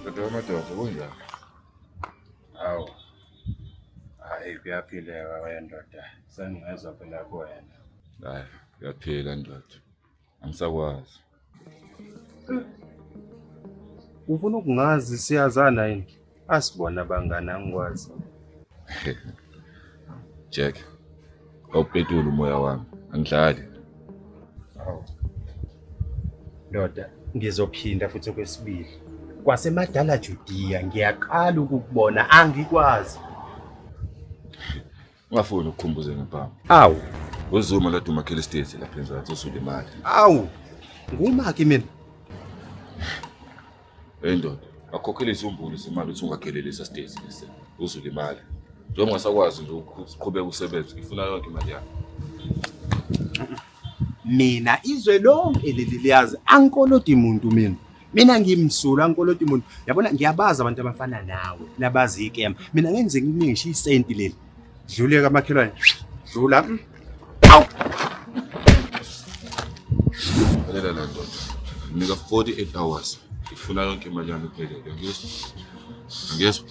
Ndoda yamadoda kunjani? Hawu. Hayi kuyaphileka wendoda. Sengingezwa phela kuwena. Hayi, kuyaphila ndoda. Angisakwazi. Ufuna ukungazi siyazana yini? Asibona abangani angikwazi. Jack, awupetula umoya wami. Angidlali. Hawu. Ndoda, ngizophinda futhi okwesibili. Kwasemadala Judiya ngiyaqala ukukubona angikwazi. Ungafuni ukukhumbuza ngempama. Awu. UZuma laduma Kill State lapha enzansi usulimali. Awu. Ngumaki mina. Hey ndoda, akhokhele izumbulu zemali uthi ungagelelisa state lesi. Uzulimali. Njengoba ungasakwazi nje ukuqhubeka usebenze, ngifuna yonke imali yakho. Mina izwe lonke leli liyazi angikoloti muntu mina. Mina ngimsulwa angikoloti muntu. Yabona ngiyabazi abantu abafana nawe labazi ikema. Mina ngenze ngisho isenti leli. Dlule kamakhelwane. Dlula. Awu. Lalela la ndoda. Nika 48 hours. Ngifuna yonke imali yami iphelele. Ngiyezwa. Ngiyezwa.